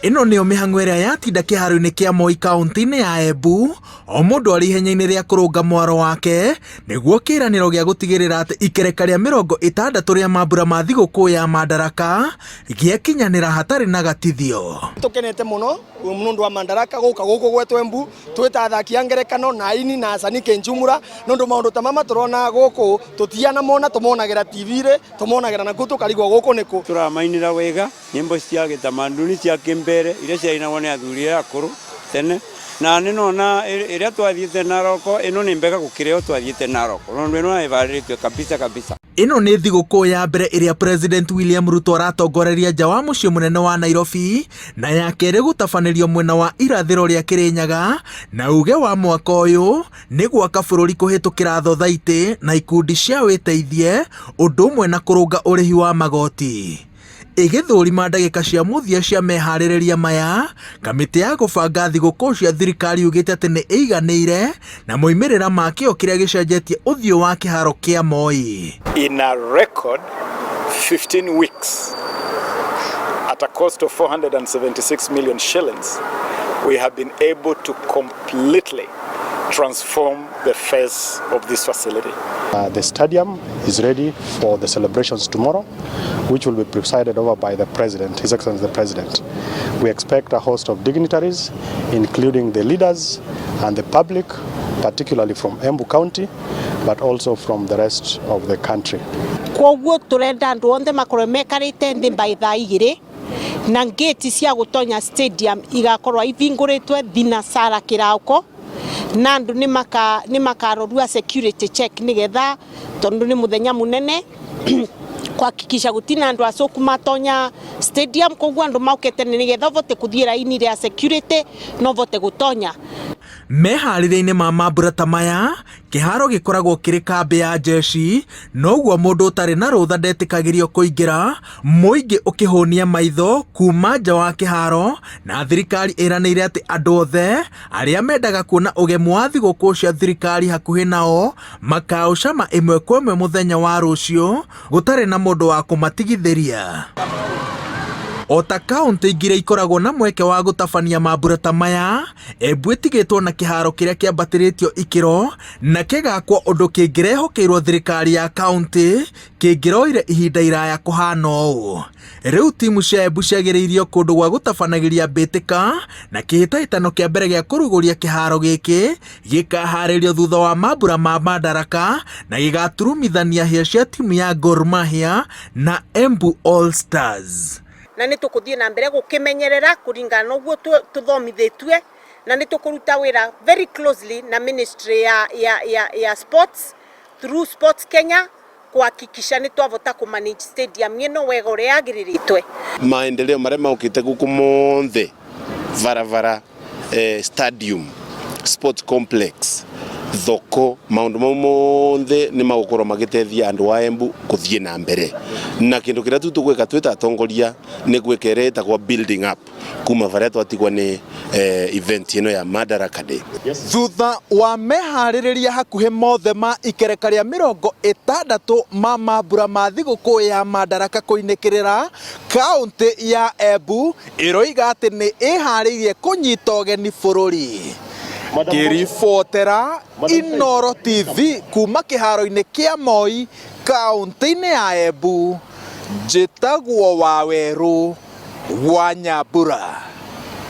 Ĩno nĩyo mĩhang'o ĩrĩa yatinda kĩharo-inĩ kĩa Moi kaũntĩ-inĩ ya Embu, o mũndũ arĩ ihenya-inĩ rĩa kũrũnga mwaro wake nĩguo kĩĩranĩro gĩa gũtigĩrĩra atĩ ikereka rĩa 60 rĩa mambura ma thigũkũ ya Madaraka gĩakinyanĩra hatarĩ na gatithio. Tũkenete mũno nũndũ wa Madaraka gũka gũkũ gwetũ Embu twĩ ta athaki a ngerekano na aini na acani kĩnjumura nũndũ maũndũ ta mama tũrona gũkũ tũtianamona, tũmonagĩra TV-rĩ, tũmonagĩra nakuo tũkarigwo gũkũ nĩkũ. Tũramainĩra wega nyĩmbo cia gĩtamanduni cia kĩmbere iria ciainagwo nĩ athuri aya akũrũ tene, na nĩ nona ĩrĩa twathiĩte Naroko ĩno nĩ mbega gũkĩra ĩyo twathiĩte Naroko tondũ ĩno ĩbarĩrĩtio kabisa kabisa. Ĩno nĩ thigũkũ ya mbere ĩrĩa President William Ruto aratongoreria nja wa mũciĩ mũnene wa Nairobi, na ya kerĩ gũtabanĩrio mwena wa irathĩro rĩa Kĩrĩnyaga, na uge wa mwaka ũyũ nĩ gwaka bũrũri kũhĩtũkĩra thothaitĩ na ikundi cia wĩteithie, ũndũ ũmwe na kũrũnga ũrĩhi wa magoti. Ĩgĩthũrima ndagĩka cia mũthia cia meharĩrĩria maya, kamĩtĩ ya gũbanga thigũkũ cia thirikari yugĩte atĩ nĩ ĩiganĩire na moimĩrĩra ma kĩo kĩrĩa gĩcenjetie ũthiũ wa kĩharo kĩa Moi. In a record 15 weeks at a cost of 476 million shillings, we have been able to completely transform the face of this facility. The stadium is ready for the celebrations tomorrow, which will be presided over by the President, His Excellency the President. We expect a host of dignitaries, including the leaders and the public, particularly from Embu County, but also from the rest of the country. Koguo turenda andu onthe makorwo mekarite nthi by thaa 2 na ngĩti cia gũtonya stadium igakorwo ivingũrĩtwe thinacara kĩrauko, na andũ nĩ makarorua security check nĩgetha tondũ nĩ mũthenya mũnene kuhakikisha gutina andu acoku matonya stadium. Koguo andu mauke tene nigetha uvote kuthie raini ria security no vote gutonya. Meharĩria-inĩ ma mambura ta maya, kĩharo gĩkoragwo kĩrĩ kambĩ ya jeshi, noguo mũndũ ũtarĩ na rũtha ndetĩkagĩrio kũingĩra, mũingĩ ũkĩhũnia maitho kuma nja wa kĩharo, na thirikari ĩranĩire atĩ andũ othe arĩa mendaga kuona ũgemu wa thigũkũ cia thirikari hakuhĩ nao makaũcama ĩmwe kwa ĩmwe mũthenya wa rũciũ gũtarĩ na mũndũ wa kũmatigithĩria. O ta kaũntĩ ingĩ iria ikoragwo na mweke wa gũtabania mambura ta maya, Embu ĩtigĩtwo na kĩharo kĩrĩa kĩambatĩrĩtio ikĩro na kĩgakwo ũndũ kĩngĩrehokeirwo thirikari ya kaũntĩ kĩngĩroire ihinda iraya kũhana ũũ. Rĩu timu cia Embu ciagĩrĩirio kũndũ gwa gũtabanagĩria mbĩtĩka, na kĩhĩtahĩtano kĩa mbere gĩa kũrugũria kĩharo gĩkĩ gĩkaharĩrio thutha wa mambura ma Madaraka na gĩgaturumithania hĩa cia timu ya Gor Mahia na Embu All Stars. Na nĩ tũkũthiĩ na mbere gũkĩmenyerera kũringana na ũguo tũthomithĩtue, na nĩ tũkũruta wĩra very closely na ministry ya sports through Sports Kenya kuhakikisha nĩ twavota kũ manage stadium ĩno wega ũrĩa yagĩrĩrĩtwe. Maendeleo marĩa maũkĩte gũkũ monthe, barabara, stadium, sports complex, thoko, maũndũ mau monthe nĩ magũkorwo magĩteithia andũ a Embu gũthiĩ na mbere, na kĩndũ kĩrĩa tu tũgwĩka twĩ ta atongoria nĩ gwĩka ĩrĩa ĩtagwo building up kuma barĩa twatigwo nĩ event ĩno ya Madaraka Day. Thutha wa meharĩrĩria hakuhĩ mothe ma ikereka rĩa 60 ma mambura ma thigũkũ ya Madaraka kũinĩkĩrĩra, kaũntĩ ya Embu ĩroiga atĩ nĩ ĩharĩirie kũnyita ũgeni bũrũri. Ngĩribotera Inooro TV kuma kĩharo-inĩ kĩa Moi kaũntĩ-inĩ ya Embu, njĩtagwo Wawerũ wa Nyambura.